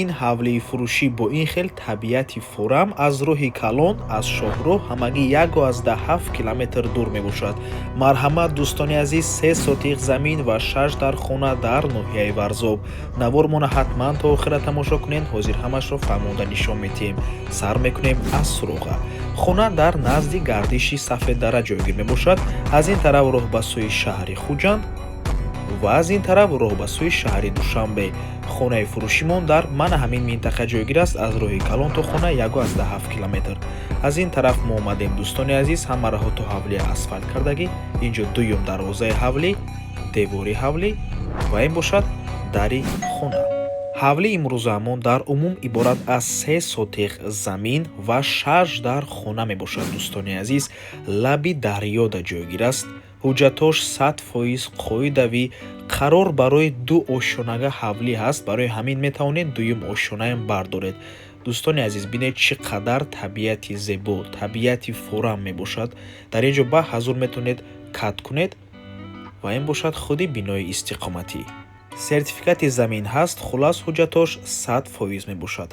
Ин ҳавлии фурӯшӣ бо ин хел табиати форам аз роҳи калон, аз шоҳроҳ ҳамагӣ 1,7 километр дур мебошад. Марҳамат, дӯстони азиз, 3 сотих замин ва шаш дар хона дар ноҳияи Варзоб. Навормона ҳатман то охира тамошо кунед. Ҳозир ҳамашро фаҳмонда нишон медиҳем. Сар мекунем аз суроға. Хона дар назди гардиши Сафеддара ҷойгир мебошад. Аз ин тараф роҳ ба сӯи шаҳри Хуҷанд ва аз ин тараф роҳ ба сӯи шаҳри Душанбе. Хонаи фурӯшимон дар мана ҳамин минтақа ҷойгир аст. Аз роҳи калон то хона 1,7 километр. Аз ин тараф мо омадем, дӯстони азиз, ҳама раҳо то ҳавлия асфалт кардагӣ. Инҷо дуюм дарвозаи ҳавлӣ, девори ҳавлӣ ва ин бошад дари хона. Ҳавли имрӯзаамон дар умум иборат аз 3 сотих замин ва шаш дар хона мебошад. Дӯстони азиз, лаби дарёда ҷойгир аст. Ҳуҷҷатош 100% қоидавӣ. Қарор барои ду ошёнага ҳавлӣ ҳаст, барои ҳамин метавонед дуюм ошёнаам бардоред. Дӯстони азиз, бинед, чӣ қадар табиати зебо, табиати форам мебошад. Дар ин ҷо ба ҳазур метавонед кат кунед. Ва ин бошад худи бинои истиқоматӣ. Сертификати замин ҳаст. Хулас, ҳуҷҷатош 100% мебошад.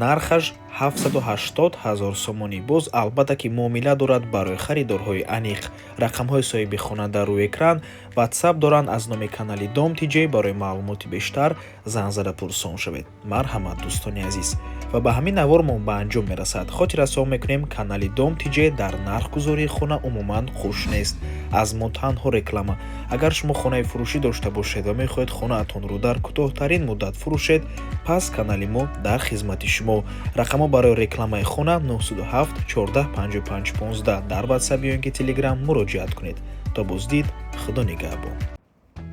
Нархаш 780 ҳазор сомонӣ. Боз, албатта ки, муомила дорад барои харидорҳои аниқ. Рақамҳои соҳиби хона дар рӯи экран, Ватсап доранд. Аз номи канали Дом ТиJ барои маълумоти бештар занг зада пурсон шавед. Марҳамат, дӯстони азиз. Ва ба ҳамин навормон ба анҷом мерасад. Хотиррасон мекунем, канали Дом ТиJ дар нархгузории хона умуман хуш нест. Аз мо танҳо реклама. Агар шумо хонаи фурӯшӣ дошта бошед ва мехоҳед хонаатонро дар кӯтоҳтарин муддат фурӯшед, пас канали мо дар хизмати шумо. Рақамҳо барои рекламаи хона 907 14 55 15. Дар Ватсап ё ин ки Телеграм муроҷиат кунед. То боздид, Худо нигаҳбон.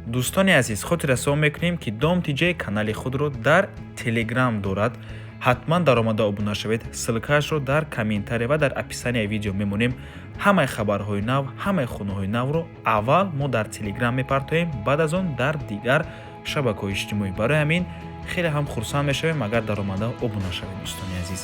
Дӯстони азиз, хотиррасон мекунем, ки Дом ТиJ канали худро дар Телеграм дорад. Ҳатман даромада обуна шавед. Ссылкаашро дар комментария ва дар описанияи видео мемонем. Ҳамаи хабарҳои нав, ҳамаи хонаҳои навро аввал мо дар Телеграм мепартоем, баъд аз он дар дигар шабакаҳои иҷтимоӣ. Барои ҳамин хеле ҳам хурсанд мешавем, агар даромада обуна шавед, дӯстони азиз.